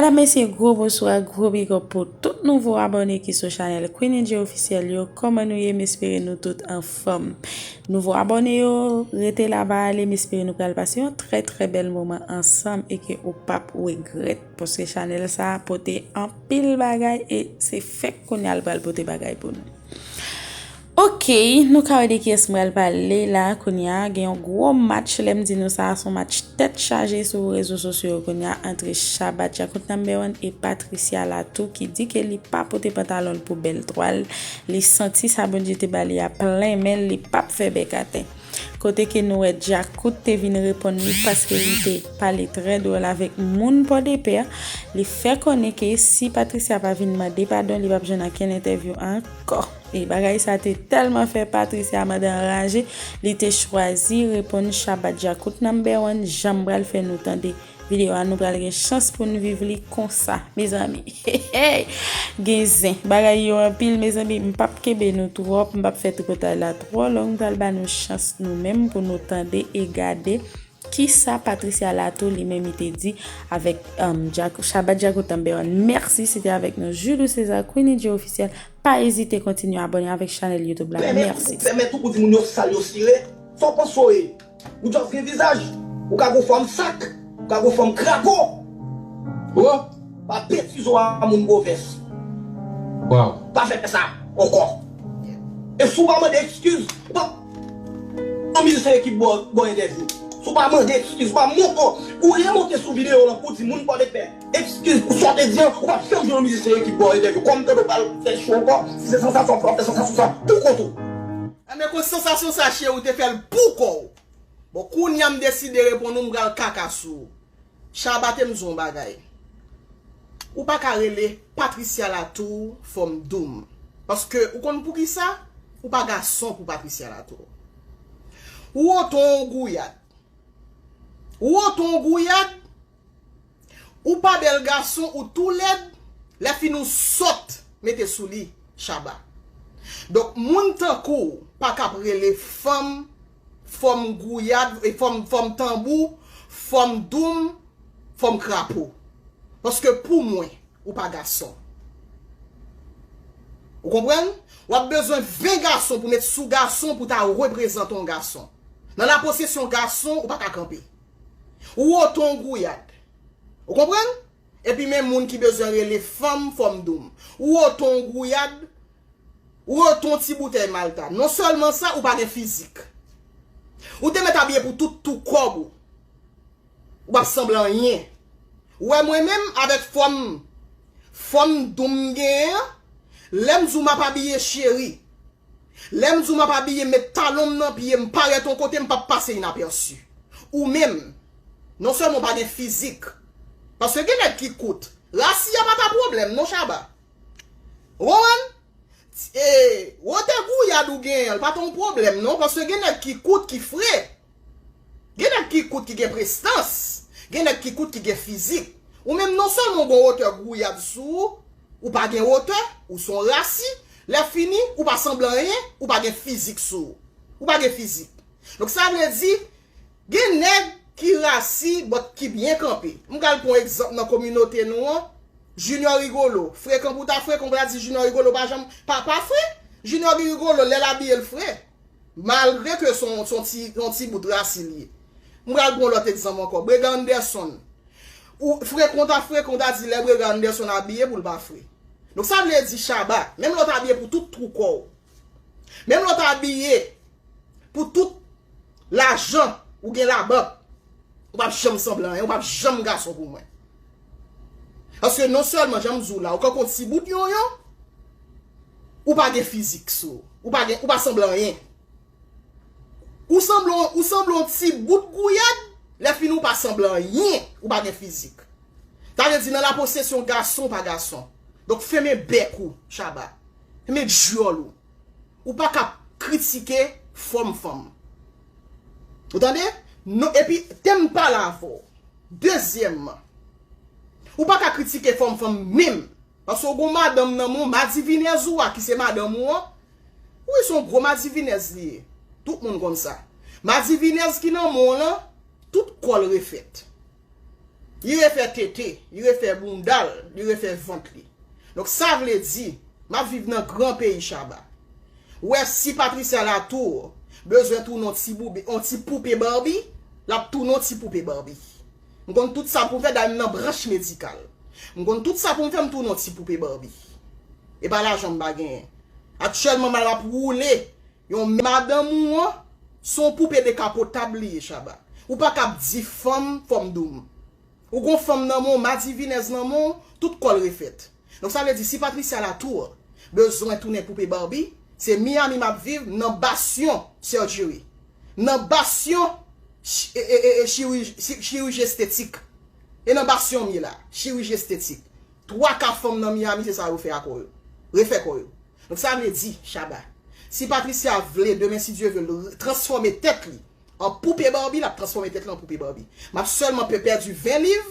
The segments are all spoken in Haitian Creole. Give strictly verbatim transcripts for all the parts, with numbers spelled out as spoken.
Medam, mesye, gwo bonswa, gwo big up pou tout nouvo abòne ki sou chanèl Queenie J Ofisyèl yo. Kòman nou ye? M espere nou tout anfòm. Nouvo abòne yo, rete la, pa ale. M espere nou pral pase yon trè, trè bèl moman ansanm e ke ou p ap regrèt, paske chanèl sa a pote anpil bagay e se fèk kounye a l pral pote bagay pou nou. Ok, nou ka wè de kiyès m pral pale la kounye a. Gen yon gwo match, lè m di nou sa, se yon match tèt chaje sou rezo sosyo yo kounye a, antre Shabba Djakout Number One e Patricia Latour, ki di ke li pa pote pantalon l pou bèl twa l. Li santi sa Bondye te ba li a plen men l, li p ap fè bèk atè. Kote ke nou wè Djakout te vin reponn li paske li te pale trè dwòl avèk moun Pòdepè. Li fè konnen ke si Patricia pa vin mande padon, li p ap jwenn okenn entèvyou ankò. E bagay sa te tèlman fè Patricia mande anraje, li te chwazi reponn Shabba Djakout Number One, jan m pral fè nou tande videyo a, nou pral gen chans pou n viv li konsa, mezanmi. Hey, hey! Gen zen. Bagay yo anpil, mezanmi. M p ap kenbe nou twòp, m p ap fè tripotay la twò long, m pral ba nou chans nou menm pou nou tande e gade kisa Patricia Latour li menm li te di avèk um, Djak- Shabba Djakout Number One. Mèsi, se te avèk nou Jules César, Queenie J Ofisyèl. Pa ezite kontinye abòne avèk chanèl YouTube la. Mèsi. Pèmèt ou pou di moun yo sal yo sire. Sa w panse w ye? Ou just gen vizaj. Ou ka gon fòm sak. Ou ka gon fòm krapo. Oh! Pa betize w a moun pwovens. Wow. Pa fè sa ankò. E si w pa mande eskiz, ou pa yon mizisyen ekip bò bò entèvyou. Si w pa mande eskiz, ou pa monte, ou remonte sou videyo lan pou di moun Pòdepè eskiz pou sa w te di an, ou p ap janm jwenn yon mizisyen ekip bò entèvyou. Kòm tande w pral fè cho ankò, si se sansasyon w ap fè, w ap fè sansasyon sa pou kont ou. Enben, kot sansasyon sa, cheri, ou te fè l pou kò w. Bon, kounye a m deside reponn ou, m pral kaka sou ou. Shabba, te m di w yon bagay. Ou pa ka rele Patricia Latour fanm doum. Paske ou konn poukisa? Ou pa gason pou Patricia Latour. Ou otan yon gouyad. Ou otan yon gouyad. Ou pa bèl gason, ou tou lèd. Lè fini ou sòt mete sou li, Shabba. Donk, moun tankou w pa ka ap rele fanm, fanm gouyad, e fanm, fanm tanbou, fanm doum, fanm krapo. Paske pou mwen, ou pa gason. Ou konprann? W ap bezwen ven gason pou met sou gason pou ta reprezante yon gason. Nan laposesyon gason, ou pa ka kanpe. Ou otan yon gouyad. Ou konprann? Epi men moun ki bezwen rele fanm, fanm doum. Ou otan yon gouyad, ou otan yon ti boutèy Malta. Non sèlman sa, ou pa gen fizik. Ou te mèt abiye pou tout tou kòb ou. Ou p ap sanble anyen. Ou wè mwen menm avèk fòm, fòm doum m genyen an, lè m di w m ap abiye cheri, lè m di w m ap abiye, met talon m nan pye, m parèt yon kote, m p ap pase inapèsi. Ou menm, non sèlman w pa gen fizik, paske gen nèg ki kout. Rasi a pa ta pwoblèm non, Shabba. Ou konprann? E, wotè gouyad ou genyen an, l pa ta yon pwoblèm non, paske gen nèg ki kout, ki fre. Gen nèg ki kout, ki gen prestans. Gen nèg ki kout, ki gen fizik. Ou menm, non sèlman w gen wotè gouyad sou ou, ou pa gen wotè, ou se yon rasi, lè fini, ou pa sanble anyen, ou pa gen fizik sou ou. Ou pa gen fizik. Donk, sa vle di, gen nèg ki rasi, but ki byen kanpe. M pral pran yon egzanp nan kominote nou an. Junior Rigolo. Frekan pou ta frekan, ou pral di Junior Rigolo pa janm, pa, pa fre. Junior Rigolo, lè l abiye, l fre. Malgre ke se yon, se yon ti, yon ti bout rasi li ye. M pral pran lòt egzanp ankò. Brega Anderson. Ou frekan ta frekan, ou ta di lè Brega Anderson abiye pou l pa fre. Donk, sa vle di, Shabba, menm lè w ta abiye pou tout twou kò w, menm lè w ta abiye pou tout lajan ou gen labank, ou p ap janm sanble anyen, ou p ap janm gason pou mwen. Paske non sèlman, jan m di w la, ou kanpe yon ti bout yonyon, ou pa gen fizik sou ou, ou pa gen, ou pa sanble anyen. Ou sanble, ou sanble yon ti bout gouyad, lè fini ou pa sanble anyen, ou pa gen fizik. Sa vle di, nan laposesyon gason, ou pa gason. Donk, fèmen bèk ou, Shabba. Fèmen djòl ou. Ou pa ka kritike fòm fanm. Ou tande? Non, epi, te m pale avè w. Dezyèmman, ou pa ka kritike fòm fanm menm. Paske w gon madanm nan men w, madivinèz ou a ki se madanm ou an. Wi, se yon gwo madivinèz li ye. Tout moun konn sa. Madivinèz ki nan men w lan, tout kò l refèt. Li refè tete, li refè bounda l, li refè vant li. Donk sa vle di, m ap viv nan gran peyi Shabba. Ou wè si Patricia Latour bezwen tounen yon ti boube, yon ti poupe Barbie, l ap tounen yon ti poupe Barbie. M konn tout sa pou m fè, dayè m nan branch medikal. M konn tout sa pou m fè, m tounen yon ti poupe Barbie. E pa lajan m pa genyen. Aktyèlman, m ap woule yon madanm ou an, se yon poupe dekapotab li ye, Shabba. Ou pa kab di fanm, fanm doum. Ou gon fanm nan men w, madivinèz nan men w, tout kò l refèt. Donk sa vle di si Patricia Latour bezwen tounen poupe Barbie, se Miami m ap viv nan basyon surgery. Nan basyon chi- e- e- e- e- chirij- si- chiriji estetik. E nan basyon m ye la, chiriji estetik. Twa ka fanm nan Miami se sa yo fè ak yo. Refè kò yo. Donk sa vle di, Shabba, si Patricia vle demen si Dye vle l transfòme tèt li an poupe Barbie, l ap transfòme tèt li an poupe Barbie. M ap sèlman pe- pèdi ven liv.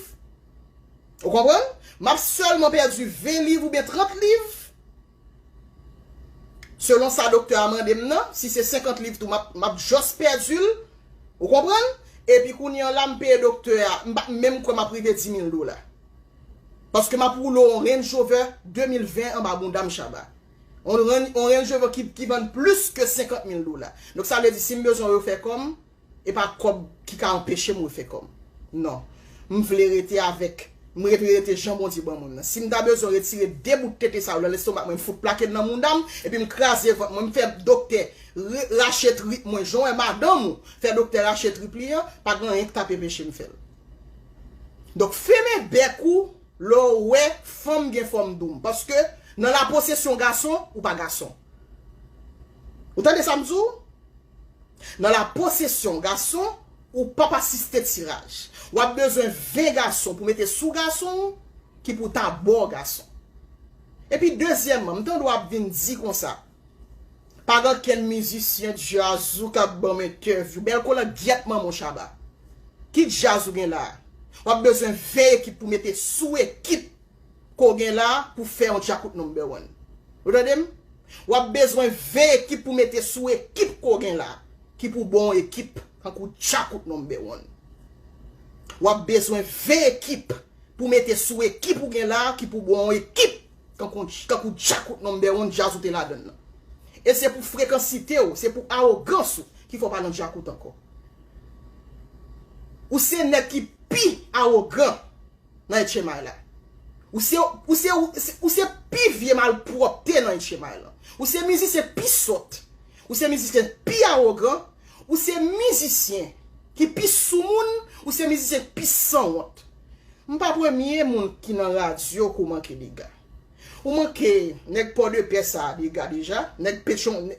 Ou konprann? M ap sèlman pèdi ven liv oubyen trant liv. Selon sa doktè a mande m nan, si se senkant liv tou, m ap, m ap just pèdi l. Ou konprann? Epi kounye an la, m peye doktè a, m pa menm kwè m ap rive di mil dola. Paske m ap woule yon Range Rover de mil ven anba bounda m, Shabba. Yon Range, yon Range Rover ki, ki vann plis ke senkant mil dola. Donk sa vle di si m bezwen refè kò m, e pa kòb ki ka anpeche m refè kò m. Non. M vle rete avèk, m vle rete jan Bondye ban mwen nan. Si m ta bezwen retire de bout tete sa yo nan lestomak mwen, m fout plake l nan bounda m, epi m kraze vant mwen, m fè doktè re- rache trip mwen, jan w wè madanm ou fè doktè rache trip li an, pa gen anyen k t ap enpeche m fè l. Donk, fèmen bèk ou lè w wè fanm gen fanm doum. Paske nan laposesyon gason, ou pa gason. Ou tande sa m di w? Nan laposesyon gason, ou p ap asiste tiraj. W ap bezwen ven gason pou mete sou gason w ki pou ta ba w gason. Epi dezyèmman, m tande w ap vin di konsa, pa gen kenn mizisyen djaz ou k ap ban m entèvyou. Bèl kolan gyèt manman w Shabba. Ki djaz ou gen la a? W ap bezwen veye ki pou mete sou ekip ke w gen la pou fè yon djakout number one. Ou tande m? W ap bezwen veye ki pou mete sou ekip ke w gen la, ki pou bon ekip, kankou djakout number one. W ap bezwen veye ekip pou mete sou ekip ou gen la, ki pou bon ekip, kankou, kankou djakout number one djaz ou te ladann nan. E se pou frekansite w, se pou awogans ou ki fè w pa nan djakout ankò. Ou se nèg ki pi awogan nan H M I la. Ou se, ou se, ou se, ou se pi vye malpwòpte nan H M I la. Ou se mizisyen pi sòt. Ou se mizisyen pi awogan. Ou se mizisyen ki pi soumoun. Ou se mizisyen ki pi sanwont. M pa premye moun ki nan radyo ke w manke dega. Ou manke nèg Pòdepè sa a dega deja. Nèg Petyon